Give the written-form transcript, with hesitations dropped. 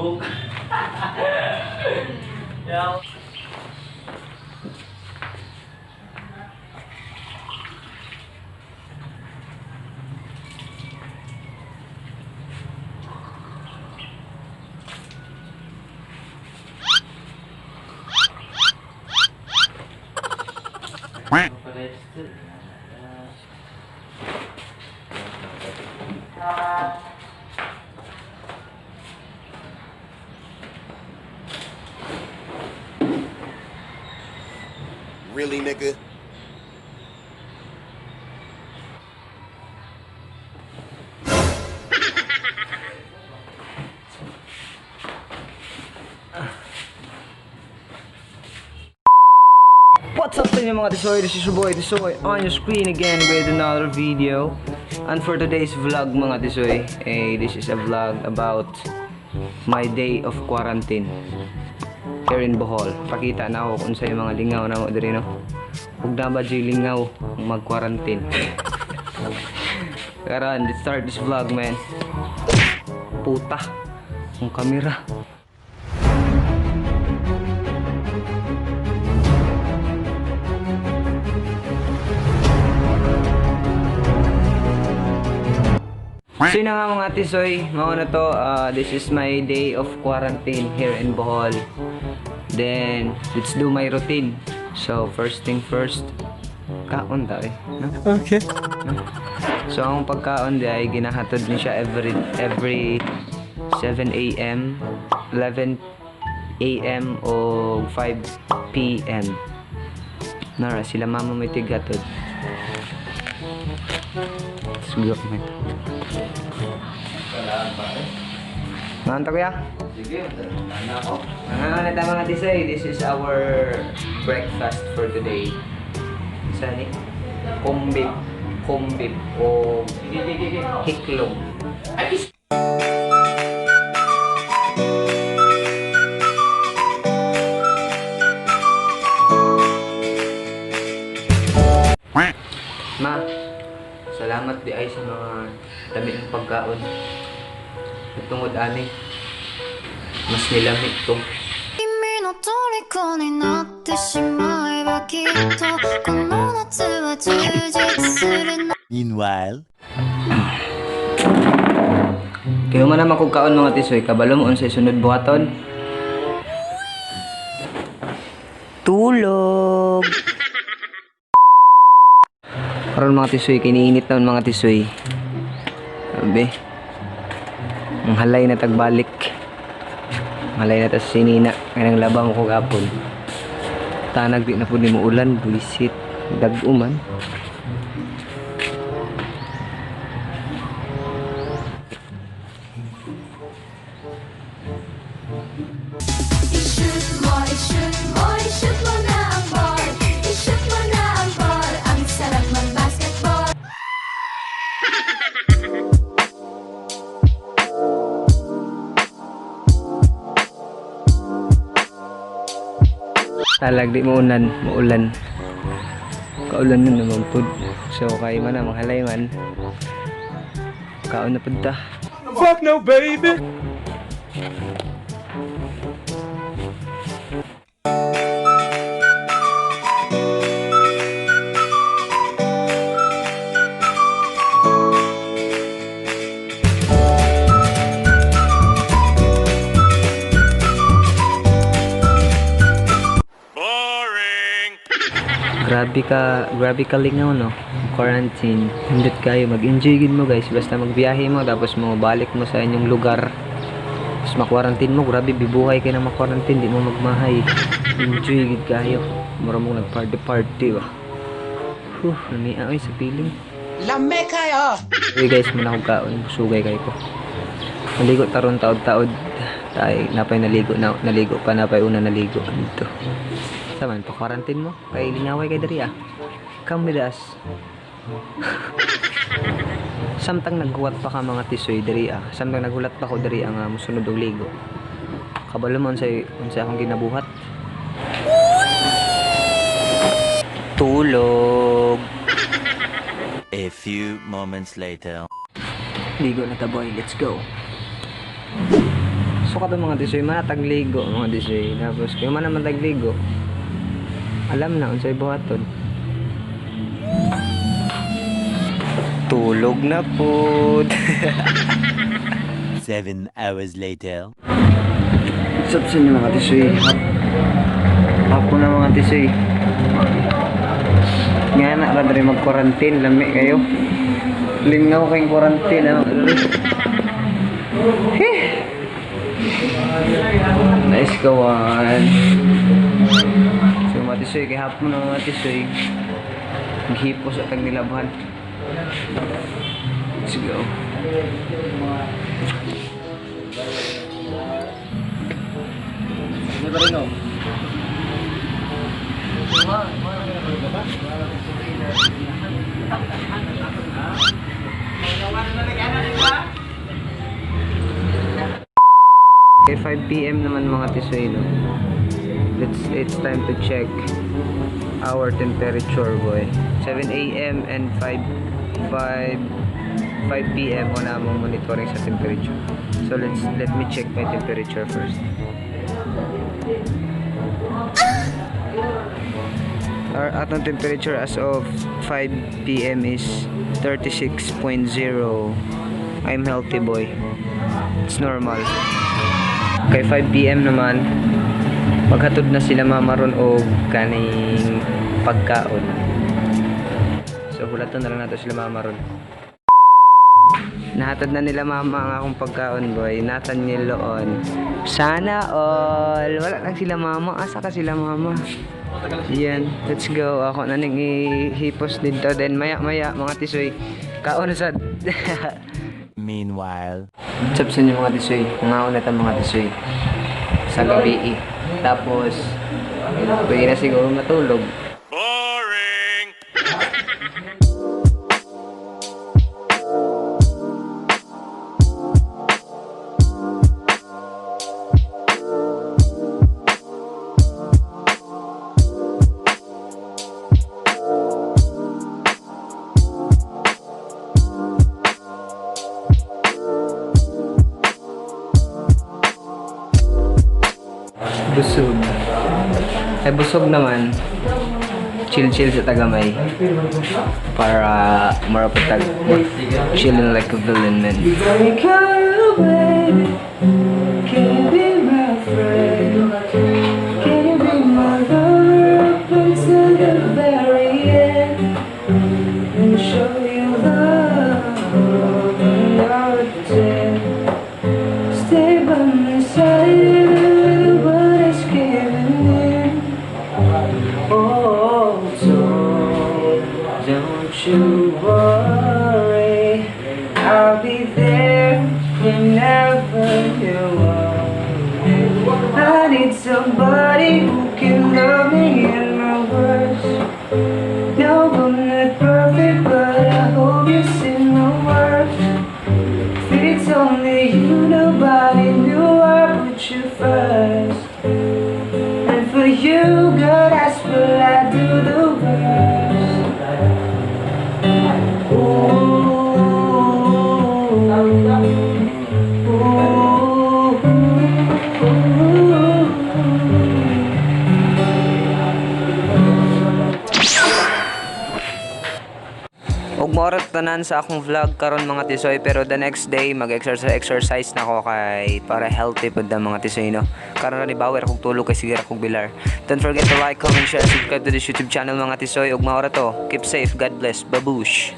Book. Yeah. Really, nigga? What's up sa inyo, mga tisoy? This is your boy Tisoy on your screen again with another video. And for today's vlog, mga tisoy, eh, this is a vlog about my day of quarantine here in Bohol. Pakita na ako kung sa mga lingaw na mo diri, no? Ug na ba dyo'y lingaw ang mag-quarantine? Karon, let's start this vlog, man. Puta, ang kamera. So yun na nga, mga tisoy, mao na to, this is my day of quarantine here in Bohol. Then, let's do my routine. So, first thing first, kaon ta eh. No? Okay. No? So, ang pagkaon di ay ginahatod ni siya every 7 a.m., 11 a.m. o 5 p.m. Nara, sila mama may tigatod. Siguro may. Manta, kuya? Sige, na ako. Mga na mga tisoy, this is our breakfast for today. Saan eh? Kumbib. Kumbib o Sige, sige, sige. hiklom. Ma, salamat di ay sa mga dami ng pagkaon. Tungod ani, mas nilami to. 君の虜になってしまえばきっとこの夏は充実するの。 Meanwhile, Kaya man naman kung kaon, mga tisoy, kabalo mo unsay sunod buhaton? Tulog! Karon, mga tisoy, kiniinit naman, mga tisoy. Sabi, ang halay na tagbalik. Ang halay na tas sinina, kaya nang labang ko gapon. Tanag di na po ni mo ulan, buisit, dag-o man. I-shoot mo, i-shoot mo, i-shoot mo na ang ball. I-shoot mo na ang ball. Ang sarap mag-basketball. Talag di mo ulan, muulan. Kaulan na naman pud. So kay man na manghalay man. Kaon na pud ta. Fuck no, baby. Grabe ka lingaw, no. Quarantine. Hindot kayo, mag-enjoy gid mo, guys. Basta magbiyahe mo tapos mo balik mo sa inyong lugar. Tapos ma-quarantine mo, grabe bibuhay kay na ma-quarantine, di mo magmahay. Enjoy gid kayo. Mura mo nag-party party ba. Huh, nami oy sa piling. Lame kayo! Uy guys, muna akong kaon, sugay kayo ko. Naligo taron taod-taod. Tay, napay naligo na naligo pa napay una naligo dito. Saman pa quarantine mo kay lingaway kay diri ah. Come with us. Samtang naghuwat pa ka, mga tisoy, diri ah. Samtang naghulat pa ko diri ang musunod og ligo. Kabalo mo unsay unsay akong ginabuhat. Tulog. A few moments later. Ligo na ta, boy. Let's go. So kato, mga tisoy, mana tagligo, mga tisoy. Tapos kay mana man tagligo. Alam na unsay buhaton. Tulog na pud. 7 hours later. What's up sa inyo, mga tisoy? Hapon na, mga tisoy. Nga na ra diri mag-quarantine, lami kayo. Lingaw kayong quarantine ano. Heh. Nice kawan. So mga tisoy, kay hapon na, mga tisoy. Maghipos at ang nilabhan. Let's go. Ano ba rin, oh? Okay, 5 p.m. naman, mga tisoy, no? It's time to check our temperature, boy. 7 a.m. and 5 5 p.m. Wala mong monitoring sa temperature. So let me check my temperature first. Our atong temperature as of 5 p.m. is 36.0. I'm healthy, boy. It's normal. Kay 5 p.m. naman, maghatod na sila mama ron og kaning pagkaon. So hulaton na lang nato sila mama ron. Nahatod na nila mama ang akong pagkaon, boy. Nathan niloon. Sana all. Wala lang sila mama. Asa ka sila mama? Yan. Let's go. Ako na ning ihipos dito. Then maya maya, mga tisoy. Kaon na sad. Meanwhile. What's up sa inyo, mga tisoy? Ngaon na ta, mga tisoy. Sa gabi eh. Tapos, pwede na siguro matulog. Boring! Busog. Ay, busog naman. Chill-chill sa tagamay. Para marapatag. Chilling like a villain, man. Can you be my friend? Can you be my lover up until the very end? And show you love and not pretend. Stay by my side when it's giving in. Oh, don't you worry. I'll be there whenever you want it. I need somebody who can love me in my worst. No, I'm not perfect, but I hope you see my worth. If it's only you, nobody knew I put you first. And for you, girl, that's what I do the worst. Ooh, ooh, ooh. Ug mao ra tanan sa akong vlog karon, mga tisoy, pero the next day mag-exercise exercise na ko kay para healthy pud na, mga tisoy, no. Karon ra ni bawer akong tulog kay sige ra kog bilar. Don't forget to like, comment, share, subscribe to this YouTube channel, mga tisoy. Ug mao ra to. Keep safe. God bless. Babush.